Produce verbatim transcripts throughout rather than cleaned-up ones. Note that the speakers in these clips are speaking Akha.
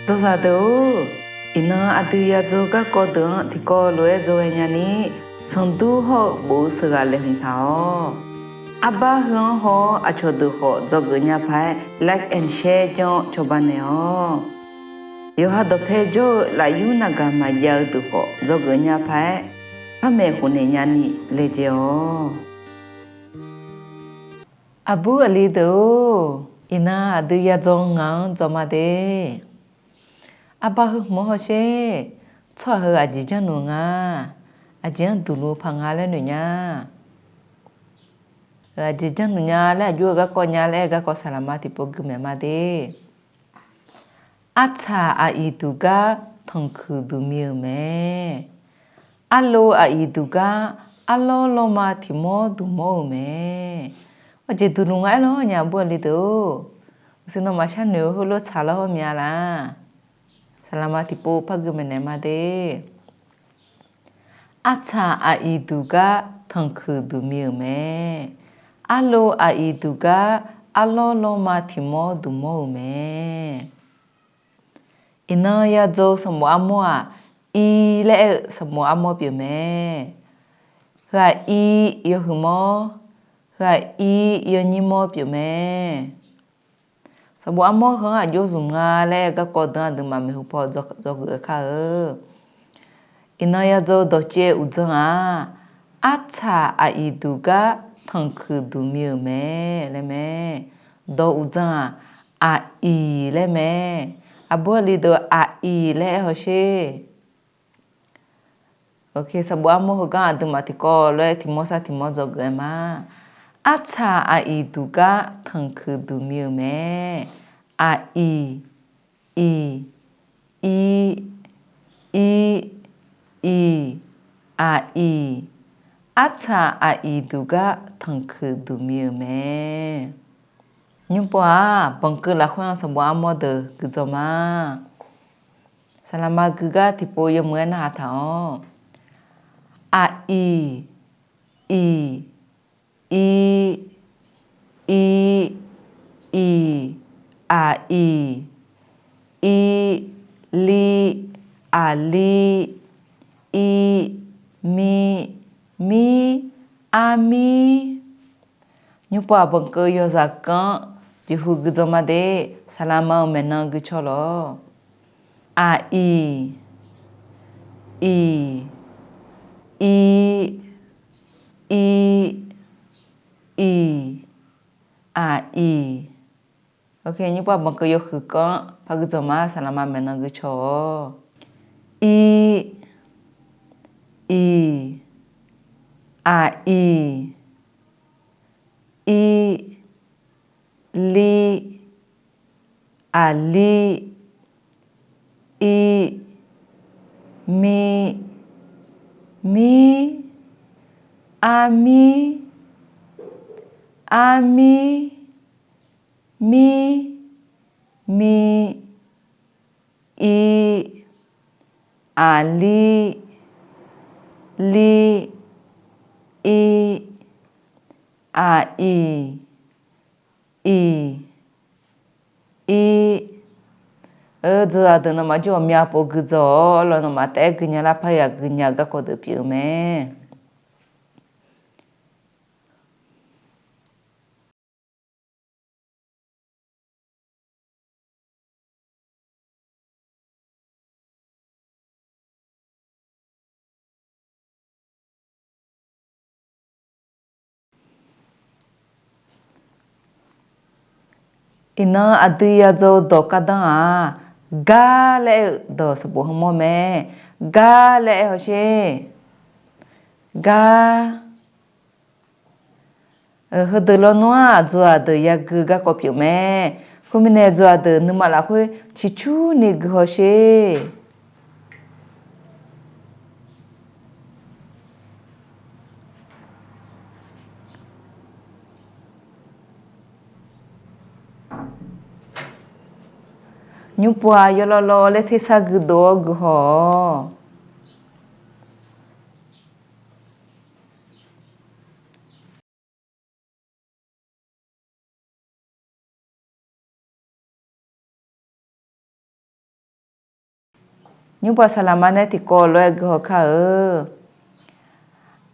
Dzawzaq deuq-or, iqnan aqdui yadzaw garkawv deuq-anr tiqkawv lof-aer dzawghae nyani, sanqdur hawr-eu bof-eu sheuqghaq laeqhmq taq-awq. Arbar heu-anr haw-awr aqcawq deuq khawf dzawgeuf nya paq-aer like and share janr-awr cawba naeq-awq. Yawqha dawqpae jawr-eu lafyur navgaq maqjav-eu deuq khawf dzawgeuf nya paq-aer, par maeqhu naeq nyani laejae-awq. Aqbur aqli deuq-or, iqnan aqdui yadzaw ngaq-anr dzaw ma de. Arbar heu hmq-anr hawsher. Tsawrhaq heu aqjeq janrluf nga, aqjeq-anr duqluf paq nga laer noeq nya. Aqjeq janrluf nya laer aqjox-eu garkawv nya laer garkawv saqlaqma tiqpov gui maeq ma de. Artsaq aqiq duq gar tanqkuiq duq mi-euq mae. Arlo aqiq duq gar arlawr lawrma tiq mawr duq mawr-euq mae. Aqjeq duqluf nga aer lawr nya aqbur aqli deuq-or. Uqshoe nawmaf sharnoeq-eu heulof tsaq lawr hawr mya laf. Saqlaqma tiqpov par gui maeqnaeq ma de. Artsaq aqiq duq gar tanqkuiq duq mi-euq mae. Arlo aqiq duq gar arlawr lawrma tiq mawr duq mawr-euq mae. Iqnan yadzaw sanqbof armawr-aq, i laer aer-eu sanqbof armawr pyeuf mae. Heu-aq i yawhuiq mawr, heu-aq i yawnyir mawr pyeuf mae. Sanqbof armawr heu-anr aqjox zmq nga laer garkawv deuq-anr aqduimaf maeqhu paw dzawgeuf-eu kar-eu. Iqnan yadzaw dawqcaev uqdzan-aq, artsaq aqiq duq gar tanqkuiq duq mi-euq mae laer mae. Dawq uqdzan-aq, aqiq laer mae. Aqbur aqli deuq aqiq laer aer hawsher. Sanqbof armawr heugar aqduimaf tiqkawv lof-aer tiq mawr sar tiq mawr dzawgeuf-aer ma. Artsaq aqiq duq gar tanqkuiq duq mi-euq mae. Aqiq, iq, ir, ir, iq, aqiq. Artsaq aqiq duq gar tanqkuiq duq mi-euq mae. Nymrpov-aq, banqkeuv lafkhoer-anr sanqbof armawr deuq guidzawq ma. Saqlaqma guigar tiqpov yawmuiq-aer narhaq taq-awr, aqiq, iq, ir, ir, iq, aqiq, ir, lir, aqlir, ir, mir, mir, armir. Nymrpov-aq banqkeuv yawzaq keuv-anr jeqhu guidzawq ma de. Saqlaqma-euq maeqnan guicaw lawq. Aqiq, iq, ir, ir, iq, aqiq. Nymrpov-aq banqkeuv yawhuiq keuv-anr par guidzawq ma. Saqlaqma maeqnan guicaw-awq. Ir, iq, aqiq, ir, lir, aqlir, ir, mir, mir, armir, armir, mir, mir, ir, aqlir, lir, ir, aqiq, iq, ir. Dzawzaq deuq nawmaf jawr ghawqmya pov guidzawq-awr lawr, nawmaf taef-aer guinya lar parya guinya-eu garkawv deuq pyeuf-eu mae. Iqnan aqdui yadzaw dawq gardanr-aq, gar laer aer-eu dawq sanqbof hmq mawr mae. Gar laer aer hawsher. Gar. Heudeuq lawnmr-aq, aqdzawzaq deuq yagui garkawv pyeuf mae. Khoermirnae, aqdzawzaq deuq nuima lafkhoer ciqcurni gui hawsher. Nymrpov-aq, yawlawvlawv laer tersar guidov-awr guihaw-awq. Nymrpov-aq, saqlaqma nae tiqkawv lof-aer guihaw kar-eu.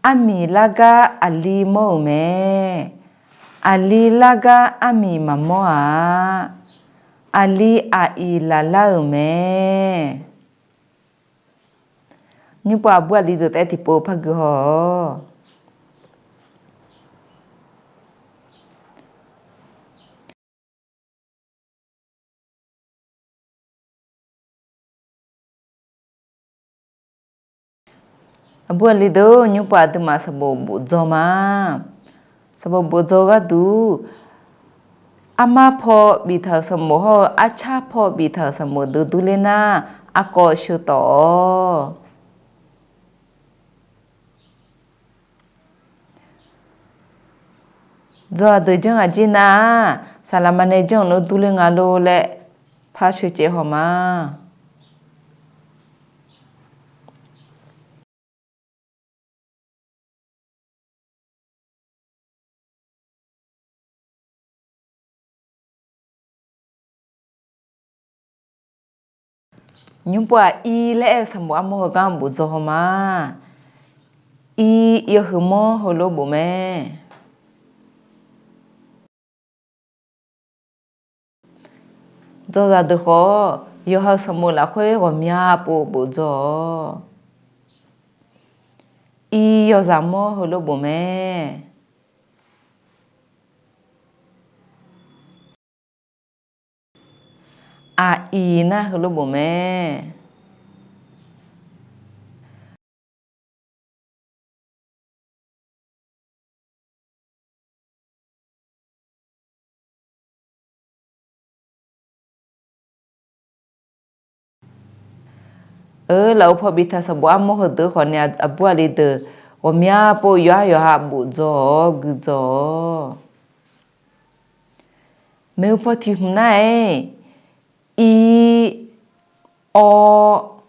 Armiq largar aqli mawr-euq mae. Aqli largar armiq maqmawr-a. Aqli aqiq laqlar-euq mae. Nymrpov aqbur aqli deuq taef-aer tiqpov par guihaw-awq. Aqbur aqli deuq, nymrpov aqduimaf sanqbof bofdzaw ma. Sanqbof bofdzaw gharduq, armar paw biftaq-euq sanqbof hawr-eu arcar paw biftaq-euq sanqbof deuq durler nar, arkawv sheu tawf-awq. Dzawzaq deuq janr ghaq jir nar-aq, saqlaqma nae janr-euq lof durler nga lor laer par sheucaev haw ma. Nymrpov-aq, ir laer aer-eu sanqbof armawr heugar bofdzaw haw ma. Ir yawhuiq mawr heulof bof mae. Dzawzaq deuq khawf, yawqha-eu sanqbof lafkhoer ghawqmya pov bofdzaw-awq. Ir yawzaq mawr heulof bof mae. Aqiq nar heulof bof mae. Eur, lafov paw biftaq sanqbof armawr heudeuq khawf ni aqbur aqli deuq ghawqmya pov yawqhar yawqha bofdzaw-awr guidzaw-awq. Maeqhu paw tiq hmq nar-aer, ir, awr,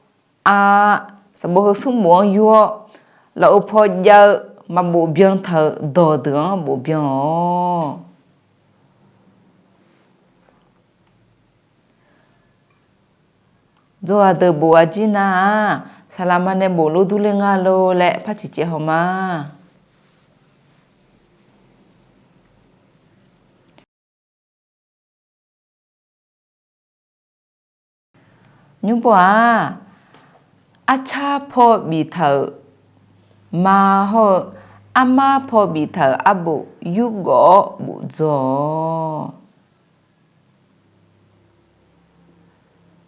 ar, sanqbof heu smr bof-anr yur-awr, lafov paw jav-eu maqbof byan taq-euq dawqdeuq-anr bof byan-awq. Dzawzaq deuq bof-a jir nar-aq, saqlaqma nae bof lof durler nga lor laer par ciqcaev haw ma. Nymrpov-aq, arcar paw biftaq-euq ma hawr-eu armar paw biftaq-euq arbof yurgawv-awr bofdzaw-awq.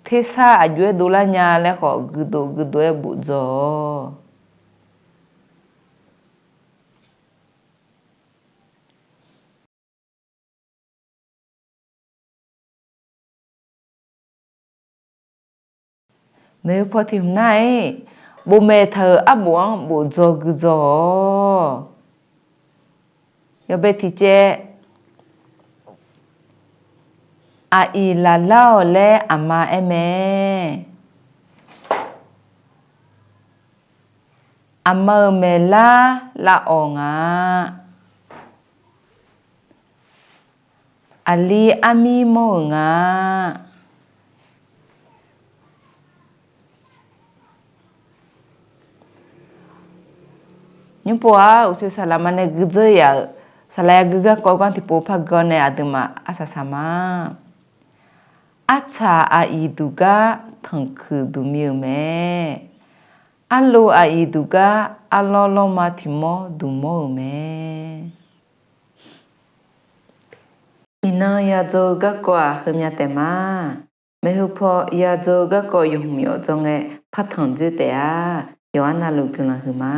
Tersar aqjox-aer dovlar nya laer khawf guidov guidov-aer bofdzaw-awq. Maeqhu paw tiq hmq nar-aer, bofmaeq taq-euq arbof-anr bofdzaw guidzaw-awq. Yawbae tiq caev, aqiq laflar-awq laer aqma aer mae. Aqma-euq maeqlar lavawq nga. Aqli armir mawr-euq nga. Nymrpov-aq, uqshoe saqlaqma nae guidzeur yaf-euq saqlaq yagui garkawv ganr tiqpov par gui-awr nae aqduimaf arsaq saq ma. Artsaq aqiq duq gar tanqkuiq duqmir-euq mae. Arlo aqiq duq gar arlawr lawrma tiq mawr duq mawr-euq mae. Iqnan yadzaw-eu garkawv-aq heumya taef ma. Maeqhu paw yadzaw-eu garkawv yawhmq yawf dzawr ngae partanq dzoer taef-a. Yawqha navluf guiqlanq huiq ma.